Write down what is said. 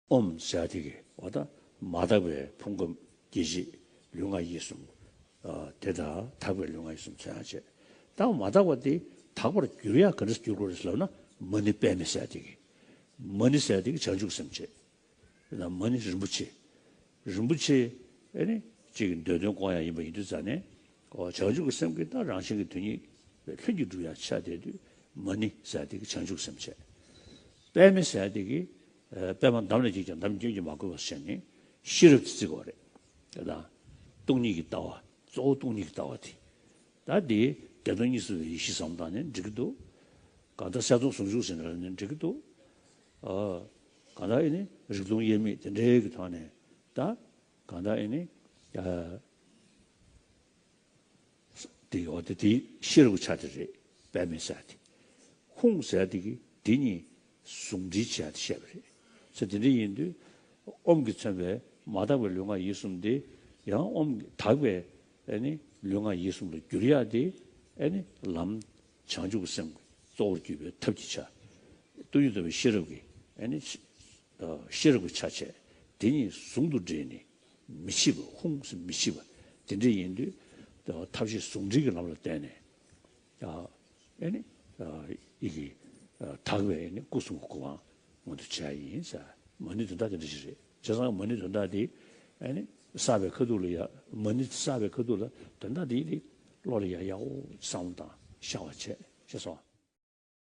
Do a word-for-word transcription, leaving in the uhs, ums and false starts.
ཨོཾ་ཟེར་དེ་གི་འོ་ད་མ་དག་པའི་ཕུང་ཁམས་སྐྱེ་མཆེད་ལུས་ངག་ཡིད་གསུམ། ཨ་དེ་དང་དག་པའི་ལུས་ངག་ཡིད་གསུམ་མཚོན་ཡང་བྱེད། ད་མ་དག་པ་དེ་དག་པར་འགྱུར་ཡ་ག་འདྲ་འགྱུར་དགོས་རེད་ལབ་ན། མ་ཎི་པདྨེ་ཟེར་དེ་གི། མ་ཎི་ཟེར་དེ་གི་བྱང་ཆུབ་སེམས་བྱེད། ན་མ་ཎི་རིན་པོ་ཆེ། རིན་པོ་ཆེ་ཨེ་ནི་གཅིག་གི་འདོད་དོན་སྐོང་ཡ་ཡིན་པ་ཡིན་དུས་ཙ་ནས། ཨོ་བྱང་ཆུབ་ཀྱི་སེམས་ཀྱི་ད་རང་བཞིན་གྱི་དོན་གཉིས་ལྷུན་གྱིས་གྲུབ་ཡ་ཆགས་བསྡད་དུས། མ་ཎི་ཟེར་དེ་གི་བྱང་ཆུབ་སེམས་བྱེད། པདྨེ་ཟེར་དེ་གི་ཨ་པདྨ་འདམ་ལས་སྐྱེས་ཀྱང་འདམ་སྐྱོན་གྱིས་མ་གོས་པ་ཟེར་ནས་ཤེས་རབ་ཀྱི་རྩི་དགོས་རེད། དེ་དང་སྟོང་ཉིད་ཀྱི་ལྟ་བ། གཙོ་བོ་སྟོང་ཉིད་ཀྱི་ལྟ་བ་དེ། ད་དེ་བདེ་སྟོང་གཉིས་སུ་མེད་པའི་ཡེ་ཤེས་བསམ་བློ་བཏང་ནས་འགྲིག་གི་འདུག་གང་ལྟར་གསལ་སྟོང་ཟུང་འཇུག་ཟེར་ནས་ལབ་ནས་འགྲིག་གི་འདུག་ཨ་གང་ལྟར་ཨེ་ནི་རིག་སྟོང་དབྱེར་མེད་དེ་འདྲའི་གི་ཐོག་ནས། ད་གང་ལྟར་ཨེ་ནི་ཨ་དེ་འོ་དེ་དེ་ཤེས་རབ་ཀྱི་ཆ་དེ་རེད། པདྨེ་ཟེར་དེ། ཧཱུྃ་ཟེར་དེ་གི་དེ་གཉིས་ཟུང་འབྲེལ་བྱས་ཏེ་བཤད་པ་རེད། ཟེར་དེ་འདྲ་ཡིན་དུས། ཨོཾ་གྱིས་མཚོན་པའི་མ་དག་པའི་ལུས་ངག་ཡིད་གསུམ་དེ་ཡང་ཨོཾ་གྱིས་དག་པའི་ཨེ་ནི་ལུས་ངག་ཡིད་གསུམ་ལ་བསྒྱུར་ཡག་དེ་ཨེ་ནི་ལམ་བྱང་ཆུབ་ཀྱི་སེམས་ཀྱི་གཙོ་བོར་གྱུར་པའི་ཐབས་ཀྱི་ཆ། སྟོང་ཉིད་རྟོགས་པའི་ཤེས་རབ་ཀྱི་ཨེ་ནི་ཤེས་རབ་ཀྱི་ཆ་བྱས། དེ་གཉིས་ཟུང་དུ་འབྲེལ་ནས་མི་ཕྱེད་པ། ཧཱུྃ་ཟེར་མི་ཕྱེད་པ་དེ་འདྲ་ཡིན་དུས། ཐབས་ཤེས་ཟུང་འབྲེལ་གྱི་ལམ་ལ་བརྟེན་ནས། ཨ་ཨེ་ནི་ཨ་ཡི་གེ་ཨ་དག་པའི་ཨེ་ནི་སྐུ་གསུམ་གྱི་གོ་འཕང་མངོན་དུ་བྱས་ཡིན་ཟེར། མ་ཎི་དོན་དག་དེ་འདྲ་ཞིག་རེད། བྱས་ཙང་མ་ཎི་དོན་དག་དེ་ཨེ་ནི་བསགས་པའི་ཁ་ཐུག་ལ་ཡ། མ་ཎི་བསགས་པའི་ཁ་ཐུག་ལ་དོན་དག་དེ་དེ་བློ་ལ་ཡ་ཡག་པོ་བསམ་བློ་བཏང་ཤར་བ་བྱས་ཤེས་སོང་